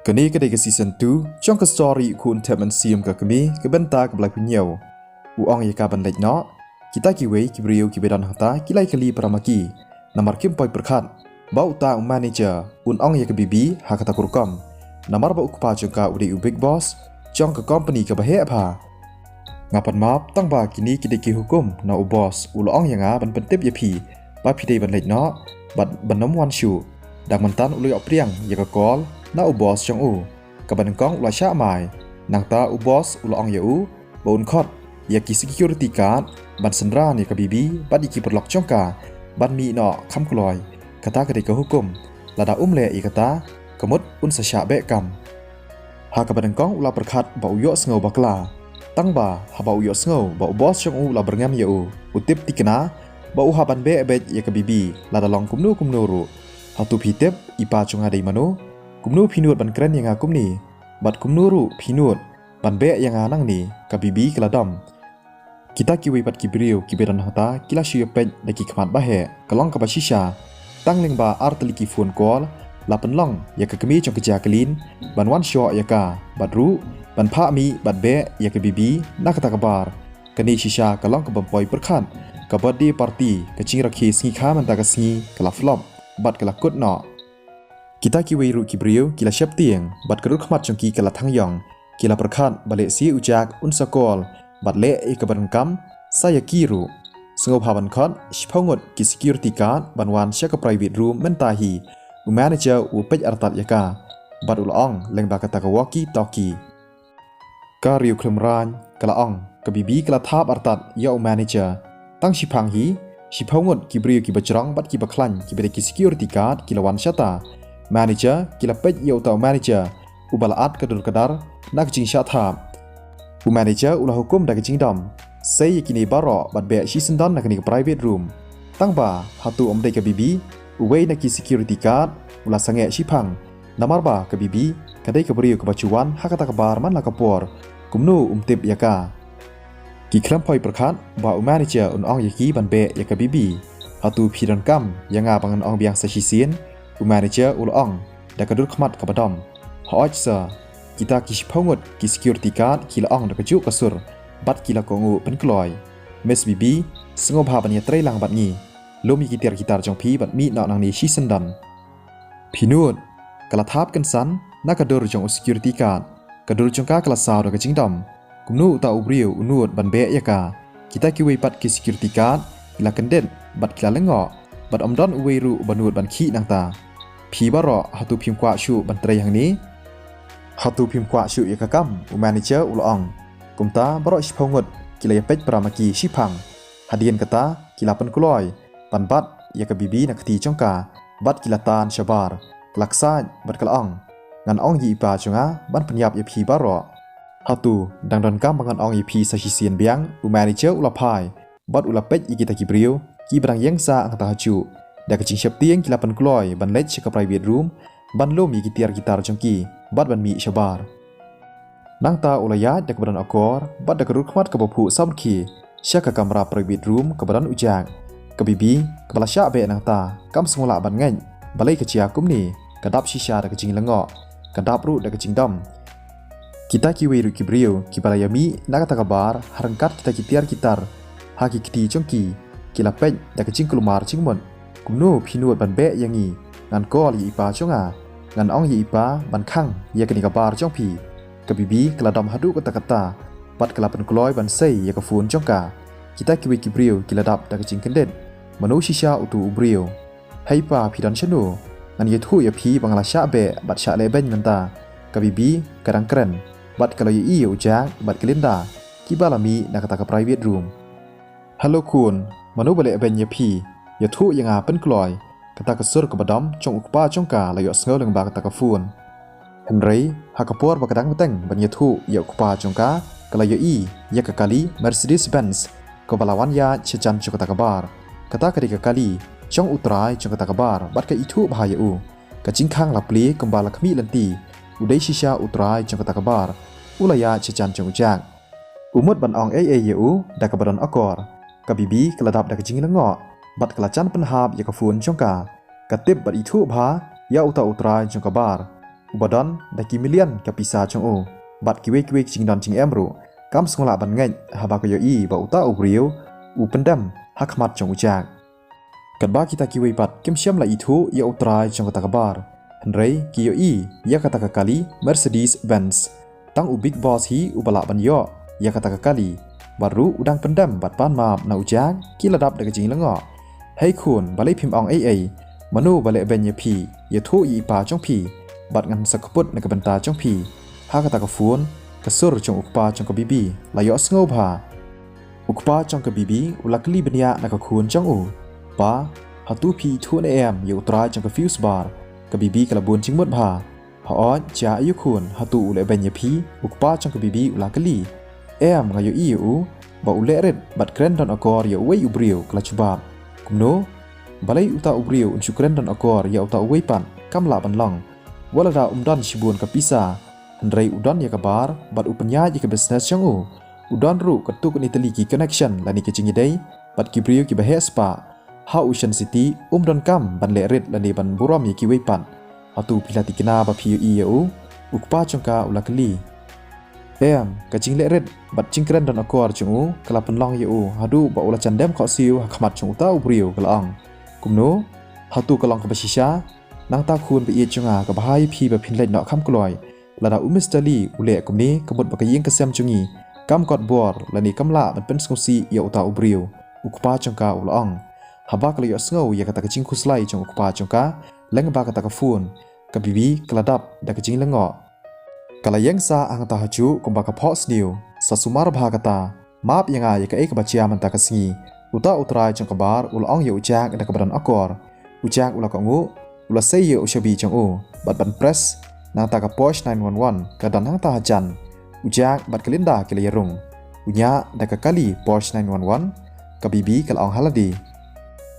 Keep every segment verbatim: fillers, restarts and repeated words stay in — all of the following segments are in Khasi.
Kane ka dei ka season two jong ka story U Khun Thep Mynsiem ka Kmie, ka bynta ka Blai Pynïew. U ong ïa ka ban leit noh. Kita kiwei ki briew kiba don hangta ki la ïakylli para ma ki, namar kim poi pyrkhat ba uta u manager un ong ïa ka Bibi ha kata ka rukom, namar ba u kpa jong ka u dei u big boss jong ka company kaba heh bha. Nga pan map, tang ba kine ki dei ki hukum na u boss, u la ong ïa nga ban pyntip ïa phi ba phi dei ban leit noh bad ban ym wan shuh. Dang mynta u la ïoh pdiang ïa ka call na u boss jong u. Kaba nyngkong u la shah mai. Nangta u boss u la ong ïa u ba un khot ïa ki security guard ban synran ïa ka Bibi bad ïa ki paralok jong ka ban mih noh kham kloi. Kata ka dei ka hukum. Lada um leh ïa kata, ka mut un sa shah beh kam. Ha kaba nyngkong u la pyrkhat ba u ïohsngew bakla. Tang ba haba u ïohsngew ba u boss jong u u la byrngem ïa u, u tip thikna ba u hap ban beh beit ïa ka Bibi lada long kumno kumno ruh. Hato phi tip i pa jong nga dei mano? Kumno phi nud ban kren ïa nga kumne? Bad kumno ruh phi nud ban beh ïa nga nangne? Ka Bibi ka la dom. Kita kiwei pat ki briew kiba don hangta ki la shu ïapeit da ki khmat ba heh. Ka long kaba shisha. Tang lyngba ar tylli ki phone call la pynlong ïa ka kmie jong ka Jacqueline ban wan shoh ïa ka bad ruh ban phah mih bad beh ïa ka Bibi na kata ka bar. Kane shisha ka long kaba ym poi pyrkhat. Ka birthday party, ka jingrakhe sngi kha mynta ka sngi, ka la flop bad ka la kut noh. Kita kiwei ruh ki briew ki la sheptieng bad ka dur khmat jong ki ka la thang ïong. Ki la pyrkhat ba lehse u Jack un sa call bad leh ïa kaba donkam sa ïa ki ruh. Sngewbha ban khot shiphew ngut ki security guard ban wan sha ka private room mynta hi. U manager u peit artat ïa ka bad u la ong lyngba kata ka walkie talkie. Ka riewkhlem rain ka la ong, ka Bibi ka la thap artat ïa u manager. Tang shiphang hi, shiphew ngut ki briew kiba jrong bad kiba khlaiñ kiba dei ki security guard ki la wan shata. Manager, ki la peit ïa uta u manager uba la at ka dur ka dar na ka jingshah thap. U manager u la hukum da ka jingdom, sei ïa kine baroh bad beh shisyndon na kane ka private room. Tang ba hato ym dei ka Bibi, uwei na ki security guard u la sangeh shiphang. Namar ba ka Bibi ka dei ka briew kaba ju wan ha kata ka bar man la ka por. Kumno um tip ïa ka? Ki khlem poi pyrkhat ba u manager un ong ïa ki ban beh ïa ka Bibi. Hato phi donkam ïa nga ba ngan ong biang sa shisien? U manager u la ong da ka dur khmat kaba dom. Hooid sir. Kita ki shiphew ngut ki security guard ki la ong da kajuh ka sur bad ki la kohnguh pynkloi. Miss Bibi, sngewbha ban ïatreilang bad ngi. Lum ïa ki tiar ki tar jong phi bad mih noh nangne shisyndon. Phi nud, ka la thap kynsan na ka dur jong u security guard. Ka dur jong ka ka la saw da ka jingdom. Kumno uta u briew u nud ban beh ïa ka? Kita kiwei pat ki security guard ki la kyndit bad ki la lyngngoh bad ym don uwei ruh uba nud ban khih nangta. Phi baroh, hato phim kwah shuh ban trei hangne? Hato phim kwah shuh ïa ka kam? U manager u la ong. Kumta baroh shiphew ngut ki la ïapeit para ma ki shiphang. Hadien kata ki la pynkloi ban bat ïa ka Bibi na kti jong ka bad ki la tan shabar. Ka la ksaid bad ka la ong, ngan ong ïa i pa jong nga ban pynïap ïa phi baroh. Hato dang donkam ba ngan ong ïa phi sa shisien biang? U manager u la phai bad u la peit ïa kita ki briew kiba dang ïeng sah hangta hajuh. Da ka jingsheptieng ki la pynkloi ban leit sha ka private room ban lum ïa ki tiar ki tar jong ki bad ban mih shabar. Nangta u la ïaid da kaba don akor bad da ka dur khmat kaba phuh samrkhie sha ka kamra private room kaba don u Jack. Ka Bibi kaba la shah beh nangta kam sngewlah ban ngeit balei ka jia kumne. Ka dap shisha da ka jinglyngngoh, ka dap ruh da ka jingdom. Kita kiwei ruh ki briew kiba la ïamih na kata ka bar ha ryngkat kita ki tiar ki tar ha ki kti jong ki, ki la peit da ka jingkulmar jingmut. Kumno phi nud ban beh ïa ngi? Ngan call ïa i pa jong nga, ngan ong ïa i pa ban khang ïa kane ka bar jong phi. Ka Bibi ka la dom haduh katta katta bad ka la pynkloi ban sei ïa ka phone jong ka. Kita kiwei ki briew ki la dap da ka jingkyndit, mano shisha utu u briew? Hei pa, phi don shano? Ngan ïathuh ïa phi ba nga la shah beh bad shah lehbeiñ mynta. Ka Bibi ka dang kren bad ka la ïohi ïa u Jack bad ka Linda kiba la mih na kata ka private room. Hello khun, mano ba lehbeiñ ïa phi? Ïathuh ïa nga pynkloi. Kata ka sur kaba dom jong u kpa jong ka la ïohsngew lyngba kata ka phone. Hynrei ha ka por ba ka dang bteng ban ïathuh ïa u kpa jong ka, ka la ïohi ïa ka kali Mercedes Benz kaba la wan ïaid shajan jong kata ka bar. Kata ka dei ka kali jong u trai jong kata ka bar bad ka ithuh bha ïa u. Ka jingkhang la plie kumba la khmih lynti. U dei shisha u trai jong kata ka bar. U la ïaid shajan jong u Jack. U mut ban ong ei ei ïa u da kaba don akor. Ka Bibi ka la dap da ka jinglyngngoh bad ka la jan pynhap ïa ka phone jong ka. Ka tip bad ithuh bha ïa uta u trai jong ka bar. uba don da ki million ka pisa jong u, bad kiwei kiwei ki jingdon jingem ruh, kam sngewlah ban ngeit haba ka ïohi ba uta u briew u pyndem ha khmat jong u Jack. Katba kita kiwei pat kim shym la ithuh ïa u trai jong kata ka bar, hynrei ki ïohi ïa kata ka kali Mercedes Benz. Tang u Big Boss hi uba lah ban ïoh ïa kata ka kali, bad ruh u dang pyndem bad pan map na u Jack, ki la dap da ka jinglyngngoh. Hei khun, balei phim ong ei ei? Mano ba leh beiñ ïa phi? Ïathuh ïa i pa jong phi, bad ngan sa kput na ka bynta jong phi. Ha kata ka phone, ka sur jong u kpa jong ka Bibi la ïohsngew bha. U kpa jong ka Bibi u la kylli bniah na ka khun jong u, "Pa, hato phi ithuh ne em ïa u trai jong ka fuse bar?" Ka Bibi ka la bun jingmut bha. "Hooid, jia aïu khun, hato u leh beiñ ïa phi?" u kpa jong ka Bibi u la kylli. "Em, nga ïohi ïa u ba u leh rit bad kren don akor ïa uwei u briew," ka la jubab. "Kumno? Balei uta u briew un shu kren don akor ïa uta uwei pat? Kam lah ban long. Wat lada um don shibun ka pisa, hynrei u don ïa ka bar bad u pynïaid ïa ka business jong u. U don ruh katto katne tylli ki connection lane ki jingïadei bad ki briew kiba heh spah. Ha Ocean City um donkam ban leh rit lane ban burom ïa kiwei pat. Hato phi la thikna ba phi ïohi ïa u?" u kpa jong ka u la kylli. "Em, ka jingleh rit bad jingkren don akor jong u ka la pynlong ïa u haduh ba u la jan dem khohsiew ha khmat jong uta u briew," ka la ong. "Kumno? Hato ka long kaba shisha? Nangta khun ba ïeit jong nga, ka bha ïa phi ba phin leit noh kham kloi. Lada u Mister Lee u leh kumne, ka mut ba ka ïing ka sem jong ngi kam kot bor lane kam lah ban pynsngewsih ïa uta u briew," u kpa jong ka u la ong. Haba ka la ïohsngew ïa kata ka jingkhuslai jong u kpa jong ka lyngba kata ka phone, ka Bibi ka la dap da ka jinglyngngoh. Ka la ïeng sah hangta hajuh kumba ka phohsniew. Sa sumar bha kata. "Map ïa nga ïa kaei kaba jia mynta ka sngi." Uta u trai jong ka bar u la ong ïa u Jack da kaba don akor. U Jack u la kohnguh, u la sei ïa u shabi jong u bad ban press. Nangta ka Porsche nine one one ka don hangta hajan. U Jack bad ka Linda ki la ïarung. "U ñiah da ka kali Porsche nine one one," ka Bibi ka la ong ha lade.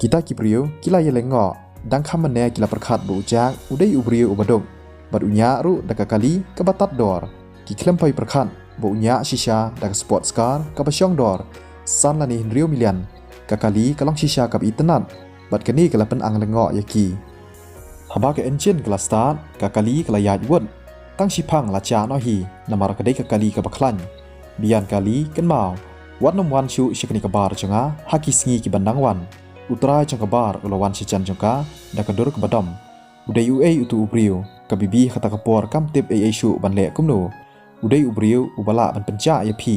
Kita ki briew ki la ïalyngngoh, dang kham mynne ki la pyrkhat ba u Jack u dei u briew uba duk, bad u ñiah ruh da ka kali kaba tad dor. Ki khlem poi pyrkhat ba u ñiah shisha da ka sports car kaba shong dor san lane hynriew million. Ka kali ka long shisha kaba itynnad, bad kane ka la pynang lyngngoh ïa ki. Haba ka engine ka la start, ka kali ka la ïaid wut. Tang shiphang la jah noh hi, namar ka dei ka kali kaba khlaiñ. "Bian kali, kynmaw, wat nym wan shuh sha kane ka bar jong nga ha ki sngi kiban dang wan." U trai jong ka bar u la wan shajan jong ka da ka dur kaba dom. "U dei uei utu u briew? Ka Bibi ha kata ka por kam tip ei ei shuh ban leh kumno. U dei u briew uba lah ban pynjah ïa phi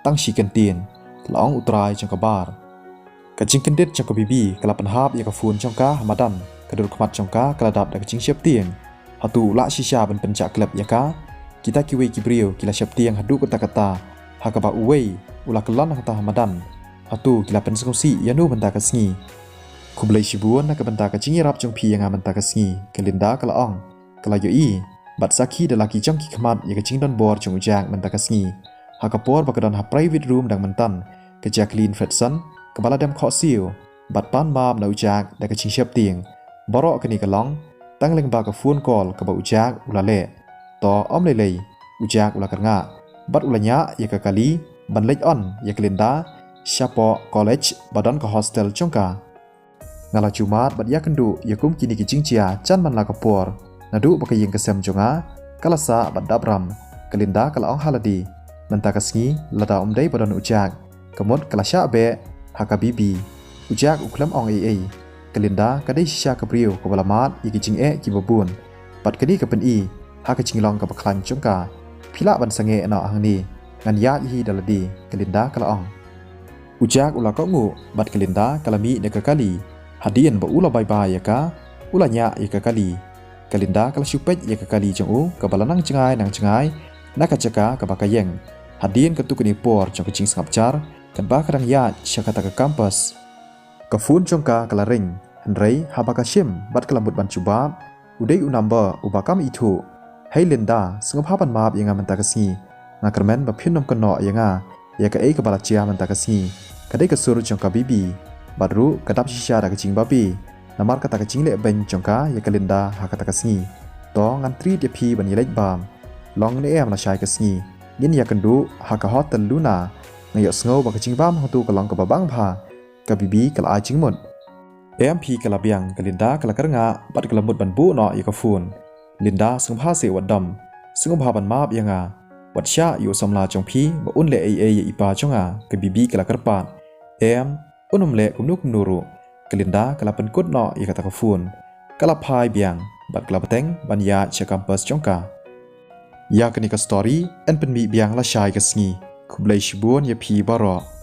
tang shi kyntien," la ong u trai jong ka bar. Ka jingkyndit jong ka Bibi ka la pynhap ïa ka phone jong ka ha madan. Ka dur khmat jong ka ka la dap da ka jingsheptieng. Hato u lah shisha ban pynjah klep ïa ka? Kita kiwei ki briew ki la sheptieng haduh katta katta, ha kaba uwei u la kyllon hangta ha madan. Hato ki la pynsngewsih ïano mynta ka sngi? "Khublei shibun na ka bynta ka jingïarap jong phi ïa nga mynta ka sngi," ka Linda ka la ong. Ka la ïohi bad sakhi da la ki jong ki khmat ïa ka jingdon bor jong u Jack mynta ka sngi. Ha ka por ba ka don ha private room dang mynta, ka Jacqueline Fredson, kaba la dem khohsiew bad pan map na u Jack da ka jingsheptieng. Baroh kane ka long tang lyngba ka phone call kaba u Jack u la leh. To ym lei lei, u Jack u la kyrngah bad u la ñiah ïa ka kali ban leit on ïa ka Linda shapoh college ba don ka hostel jong ka. Nga la ju mad bad ïakynduh ïa kum kine ki jingjia jan man la ka por. Naduh ba ka ïing ka sem jong nga ka la sah bad dap ram, ka Linda ka la ong ha lade. Mynta ka sngi lada um dei ba don u Jack, ka mut ka la shah beh ha ka Bibi. U Jack u khlem ong ei ei. Ka Linda ka dei shisha ka briew kaba la mad ïa ki jingeh kiba bun. Bad kane ka pyni ha ka jinglong kaba khlaiñ jong ka. Phi lah ban sangeh noh hangne, ngan ïaid hi da lade, ka Linda ka la ong. U Jack u la kohnguh bad ka Linda ka la mih da ka kali. Hadien ba u la bye bye ïa ka, u la ñiah ïa ka kali. Ka Linda ka la shu peit ïa ka kali jong u kaba la nang jngai nang jngai na ka jaka kaba ka ïeng. Hadien katto katne por jong ka jingsngap jar, katba ka dang ïaid sha kata ka campus, ka phone jong ka ka la ring. Hynrei haba ka shim bad ka la mut ban jubab, u dei u number uba kam ithuh. Hei Linda, sngewbha ban map ïa nga mynta ka sngi. Nga kyrmen ba phin ym kynnoh ïa nga ïa kaei kaba la jia mynta ka sngi. Ka dei ka sur jong ka Bibi. Bad ruh ka dap shisha da ka jingbabe namar kata ka jingleh beiñ jong ka ïa ka Linda ha kata ka sngi. To ngan treat ïa phi ban ïaleit bam. Long ne em lashai ka sngi ngin ïakynduh ha ka Hotel Luna. Nga ïohsngew ba ka jingbam hangto ka long kaba bang bha. Ka Bibi ka la ai jingmut. Em phi, ka la biang, ka Linda ka la kyrngah bad ka la mut ban buh noh ïa ka phone. Linda, sngewbha seh wat dom. Sngewbha ban map ïa nga. Wat shah ïa u samla jong phi ba un leh ei ei ïa i pa jong nga, ka Bibi ka la kyrpad. Em, un ym leh kumno kumno ruh. Ka Linda ka la pynkut noh ïa kata ka phone. Ka la phai biang bad ka la bteng ban ïaid sha campus jong ka. Ïa kane ka story yn pynmih biang lashai ka sngi. Khublei shibun ïa phi baroh.